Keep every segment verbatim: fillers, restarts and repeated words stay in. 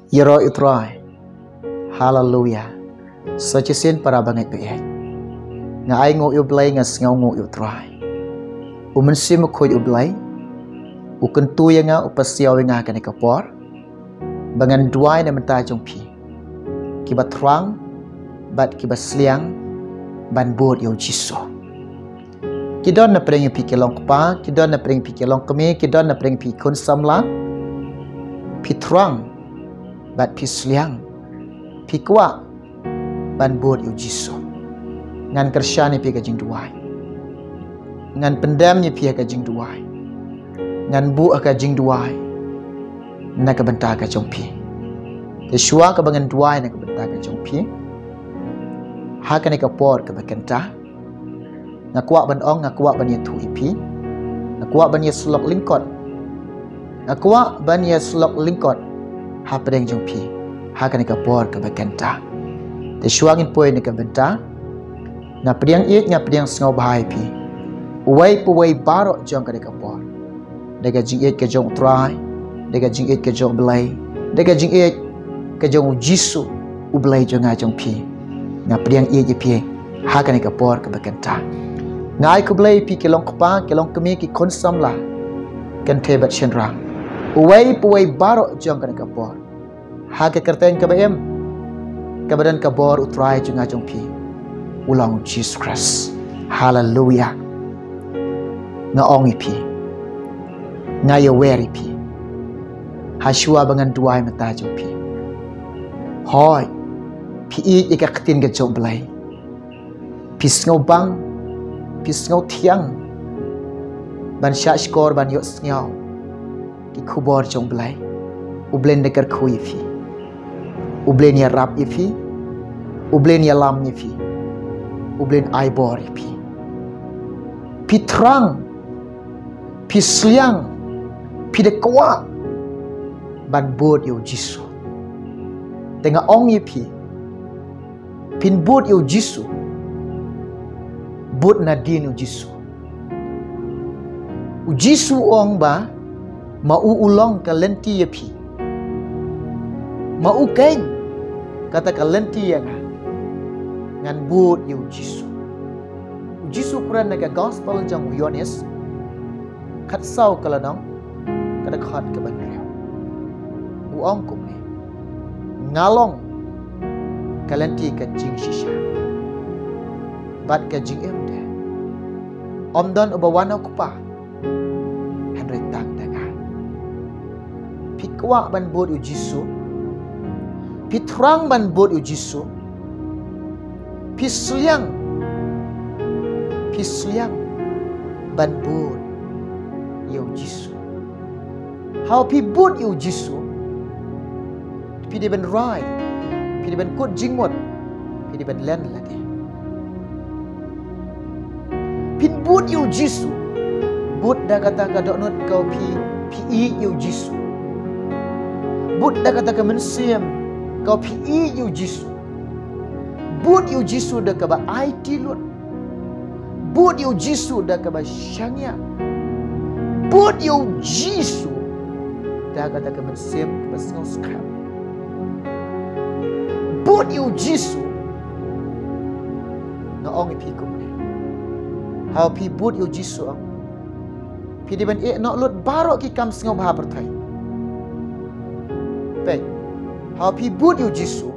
Ïaroh ïa u Trai. Haleluya. Sa shisien para bangeit baieit, nga ai nguh ïa u Blei, nga sngew nguh ïa u Trai. U Mynsiem Bakhuid u Blei u kyntu ïa nga, u pasiaw ïa nga ha kane ka por ba ngan duwai na bynta jong phi kiba thrang bad kiba sliang ban bud ïa u Jisu. Ki don na pdeng ïa phi ki long kpa, ki don na pdeng ïa phi ki long kmie, ki don na pdeng ïa phi khun samla. Phi thrang bad phi sliang, phi kwah ban bud ïa u Jisu. Ngan kyrshan ïa phi ha ka jingduwai. Ngan pyndem ïa phi ha ka jingduwai. Ngan buh ha ka jingduwai na ka bynta ka jong phi. Te shuwa kaba ngan duwai na ka bynta ka jong phi ha kane ka por kaba kynta, nga kwah ban ong, nga kwah ban ïathuh ïa phi, nga kwah ban ïasyllok lyngkot, nga kwah ban ïasyllok lyngkot ha pdeng jong phi ha kane ka por kaba kynta. Te shuwa ngin poi na ka bynta, nga pdiang ïeit, nga pdiang sngewbha ïa phi, uwei pa uwei baroh jong kane ka por, da ka jingïeit ka jong u Trai, da ka jingïeit ka jong u Blei, da ka jingïeit ka jong u Jisu, u Blei jong nga jong phi. Nga pdiang ïeit ïa phi ha kane ka por kaba kynta. Nga ai khublei ïa phi ki long kpa, ki long kmie, ki khun samla, kynthei bad shynrang, uwei pa uwei baroh jong kane ka por, ha ka kyrteng kaba im, kaba don ka bor u Trai jong nga jong phi, u long u Jisu Khrist. Haleluya. Nga ong ïa phi, nga ïawer ïa phi ha shuwa ba ngan duwai mynta jong phi. Hooid, phi ïeit ïa ka ktien ka jong u Blei. Phi sngewbang, phi sngewthiang ban shah shkor, ban ïohsngew ki khubor jong u Blei. U Blei un da kyrkhu ïa phi, u Blei un ïarap ïa phi, u Blei un ïalam ïa phi, u Blei un ai bor ïa phi. Phi thrang, phi sliang, phi da kwah ban bud ïa u Jisu. Te nga ong ïa phi, phin bud ïa u Jisu, bud nadien u Jisu. U Jisu u ong ba ma u u long ka lynti ïa phi, ma u keiñ kata ka lynti ïa nga. Ngan bud ïa u Jisu. U Jisu u kren na ka gospel jong u Ïoannis khatsaw ka lynnong, ka dkhot kaba hynriew. U ong kumne, nga long ka lynti ka jingshisha bad ka jingim de. Ym don uba wan ha u Kpa hynrei tang da nga. Phi kwah ban bud ïa u Jisu? Phi thrang ban bud ïa u Jisu? Phi sliang, phi sliang ban bud ïa u Jisu? Haba phi bud ïa u Jisu, phi dei ban rai, phi dei ban kut jingmut, phi dei ban len lade. Phin bud ïa u Jisu, bud da kata ka dohnud kaba phi, phi ïeit ïa u Jisu. Bud da kata ka mynsiem kaba phi ïeit ïa u Jisu. Bud ïa u Jisu da kaba aiti lut. Bud ïa u Jisu da kaba shaniah. Bud ïa u Jisu da kata ka mynsiem kaba sngewskhem. Bud ïa u Jisu. Nga ong ïa phi kumne, haba phi bud ïa u Jisu, phi dei ban ïeh noh lut baroh ki kam sngewbha pyrthei. Peit, haba phi bud ïa u Jisu,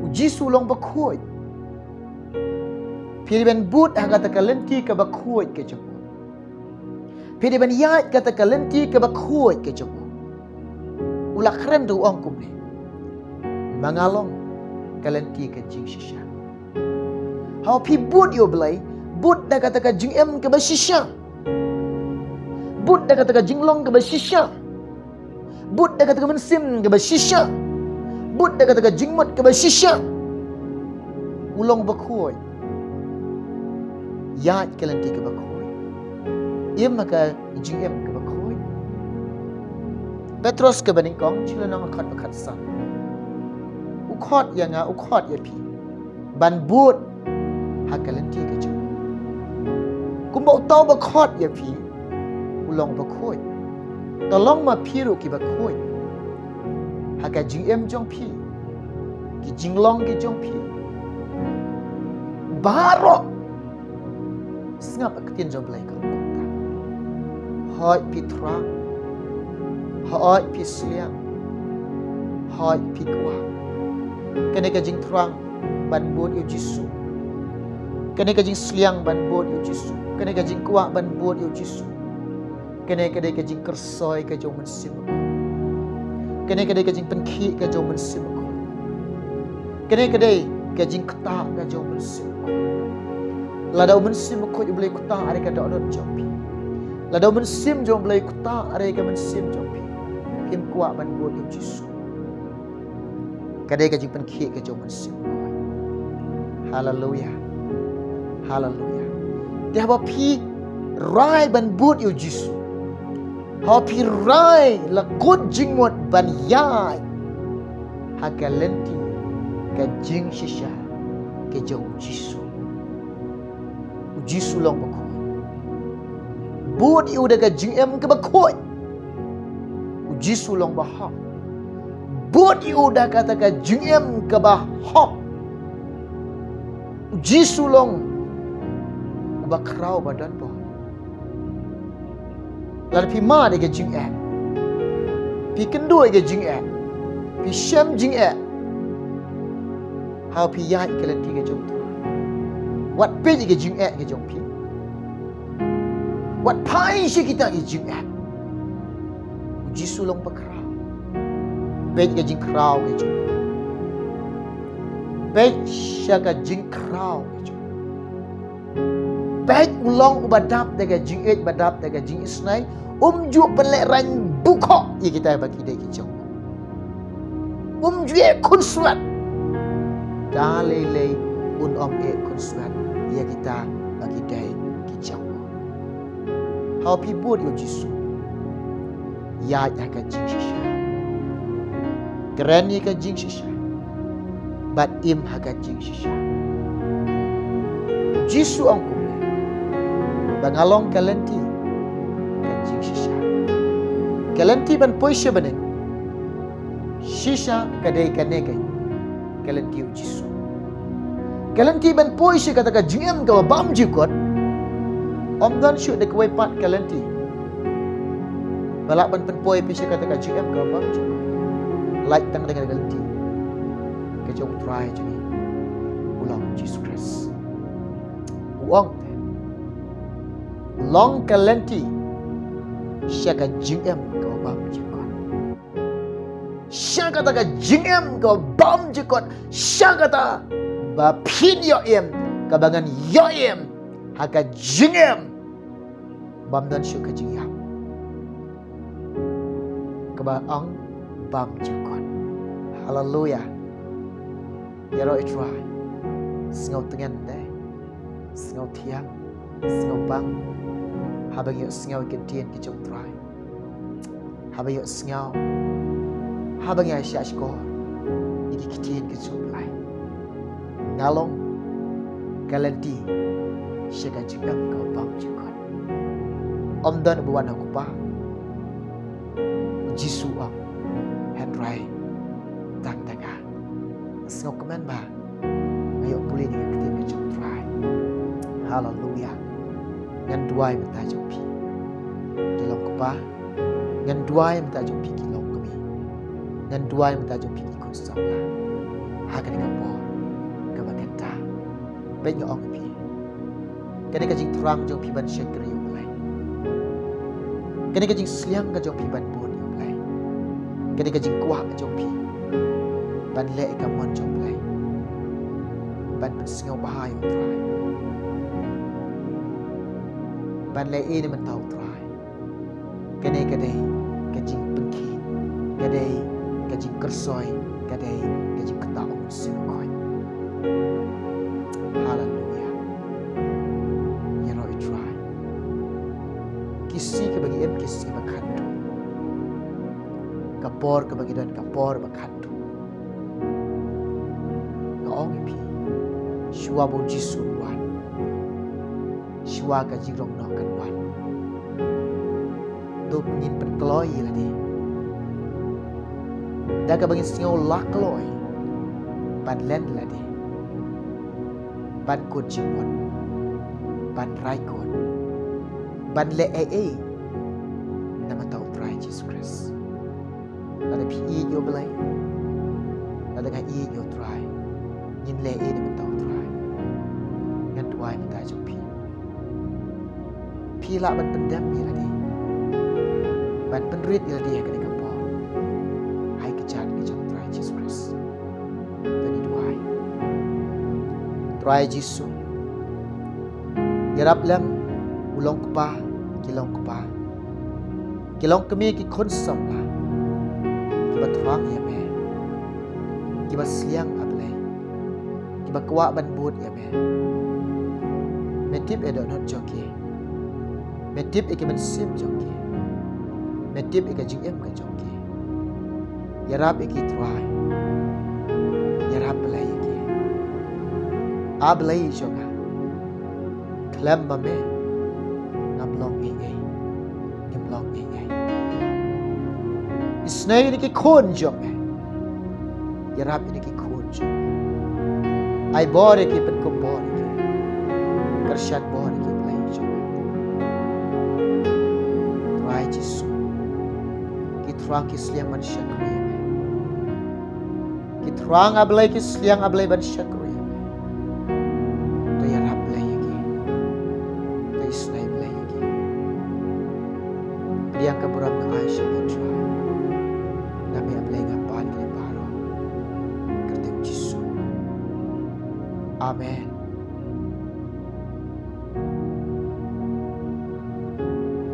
u Jisu u long bakhuid. Phi dei ban bud ha kata ka lynti kaba khuid ka jong u. Phi dei ban ïaid kata ka lynti kaba khuid ka jong u. U la kren ruh, u ong kumne, ma nga long ka lynti ka jingshisha. Haba phi bud ïa u Blei, bud da kata ka jingim kaba shisha. Bud da kata ka jinglong kaba shisha. Bud da kata ka mynsiem kaba shisha. Bud da kata ka jingmut kaba shisha. U long bakhuid. Ïaid ka lynti kaba khuid. Im ha ka jingim kaba khuid. Petros kaba nyngkong, shi lynnong, dkhot ba khatsan. U khot ïa nga, u khot ïa phi ban bud ha ka lynti ka jong u. Kumba uta uba khot ïa phi u long bakhuid, to long ma phi ruh ki bakhuid. ka jingim jong phi, ki jinglong ki jong phi, baroh sngap ïa ka ktien jong U Blei ka rukom. Hooid phi thrang, hooid phi sliang, hooid phi kwah. Kane ka jingthrang ban bud ïa U Jisu, kane ka jingsliang ban bud ïa U Jisu, kane ka jingkwah ban bud ïa U Jisu, kane ka dei ka jingkyrsoi ka jong U Mynsiem Bakhuid. Kane ka dei ka jingpynkhih ka jong U Mynsiem Bakhuid. Kane ka dei ka jingktah ka jong U Mynsiem Bakhuid. Lada U Mynsiem Bakhuid U Blei u ktah ha ka dohnud jong phi, lada U Mynsiem jong U Blei u ktah ha ka mynsiem jong phi, phim kwah ban bud ïa U Jisu. Ka dei ka jingpynkhih ka jong U Mynsiem Bakhuid. Haleluia. Haleluia. Te haba phi rai ban bud ïa U Jisu, haba phi rai la kut jingmut ban ïaid ha ka lynti ka jingshisha ka jong U Jisu. U Jisu long bakhuid. Bud ïa u da ka jingim kaba khuid. U Jisu long bahok. Bud ïa u da kata ka jingim kaba hok. U Jisu long uba khraw ba don bor. Lada phi mad ïa ka jingeh, phi kynduh ïa ka jingeh, phi shem jingeh, haba phi ïaid ka lynti ka jong U Trai, wat peit ïa ka jingeh ka jong phi. Wat phai sha kita ki jingeh. U Jisu long ba khraw. Peit ka jingkhraw ka jong u. Peit sha ka jingkhraw ka jong u. Peit u long uba dap da ka jingïeit, ba dap da ka jingisynei. Um ju pynlehraiñ bukhuh ïa kita ba ki dei ki jong u. Um ju ïeh khunswet. Da lei lei un ym ïeh khunswet ïa kita ba ki dei ki jong u. Haba phi bud ïa U Jisu, ïaid ha ka jingshisha. Kren ïa ka jingshisha bad im ha ka jingshisha. U Jisu ong kumne, ba nga long ka lynti ka jingshisha. Ka lynti ban poi sha bneng, shisha ka dei kane ka, ka lynti U Jisu. Ka lynti ban poi sha kata ka jingim kaba bymjukut. Ym don shuh da kawei pat ka lynti ba lah ban pynpoi phi sha kata ka jingim kaba bymjukut, lait tang da ka lynti ka jong U Trai jong ngi, u long U Jisu Khrist. U ong te, u long ka lynti sha ka jingim kaba bymjukut. Sha kata ka jingim kaba bymjukut, sha kata ba phin ïoh im, kaba ngan ïoh im ha ka jingim bym don shuh ka jingïap, kaba ong bymjukut. Haleluia. Ïaroh ïa U Trai. Sngewtngen de, sngewthiang, sngewbang haba ngi ïohsngew ïa ki ktien ki jong U Trai. Haba ïohsngew, haba ngi ïa shah shkor ïa ki ktien ki jong U Blei. Nga long ka lynti sha ka jingim kaba bymjukut. Ym don uba wan ha U Kpa, U Jisu u ong, hynrei tang da nga. Sngewkmen ba nga ïoh pule ïa ka ktien ka jong U Trai. Haleluia. Ngan duwai mynta jong phi ki long kpa. Ngan duwai mynta jong phi ki long kmie. Ngan duwai mynta jong phi ki khun samla. Ha kane ka por kaba kynta, peit nga ong ïa phi, kane ka jingthrang jong phi ban shakri ïa U Blei, kane ka jingsliang ka jong phi ban bud ïa U Blei, kane ka jingkwah ka jong phi ban leh ïa ka mon jong U Blei, ban pynsngewbha ïa U Trai, ban leh ïa ne mynta U Trai. Kane ka dei ka jingpynkhih, ka dei ka jingkyrsoi, ka dei ka jingktah U Mynsiem Bakhuid. Haleluia. Ïaroh ïa U Trai. Ki sngi kaba ngi im ki sngi ba khatduh. Ka por kaba ngi don ka por ba khatduh. Nga ong ïa phi, shuwa ba U Jisu un wan, shuwa ka jingrong noh kan wan, to ngin pynkloi ïa lade. Da kaba ngin sngew la kloi ban len lade, ban kut jingmut, ban rai kut, ban leh ei ei na bynta U Trai Jisu Khrist. Lada phi ïeit ïa U Blei, lada nga ïeit ïa U Trai, ngin leh ei na bynta U Trai. Ngan duwai mynta jong phi. Phi lah ban pyndem ïa lade, ban pynrit ïa lade ha kane ka por, ha ka kjat ka jong U Trai Jisu Khrist. To ngin duwai. Trai Jisu, ïarap lem u longkpa, ki longkpa, ki longkmie, ki khun samla kiba thrang ïa me, kiba sliang, A Blei, kiba kwah ban bud ïa me. Me tip ïa dohnud jong ki. Me tip ïa ki mynsiem jong ki. Me tip ïa ka jingim ka jong ki. Ïarap ïa ki Trai. Ïarap, Blei, ïa ki. A Blei jong nga, khlem ma me ngam long ei ei, ngim long ei ei. Isynei ïa ki khun jong me. Ïarap ïa ki khun jong me. Ai bor ïa ki, pynkup bor ïa ki, kyrshan bor ïa ki, Blei jong me. Trai Jisu, ki thrang, ki sliang ban shakri ïa me. Ki thrang, A Blei, ki sliang, A Blei, ban shakri ïa me. To ïarap, Blei, ïa ki. To isynei, Blei, ïa ki. Pdiang ka burom nga ai sha me, Trai. Na me, A Blei, nga pan kine baroh. Kyrteng Jisu. Amen.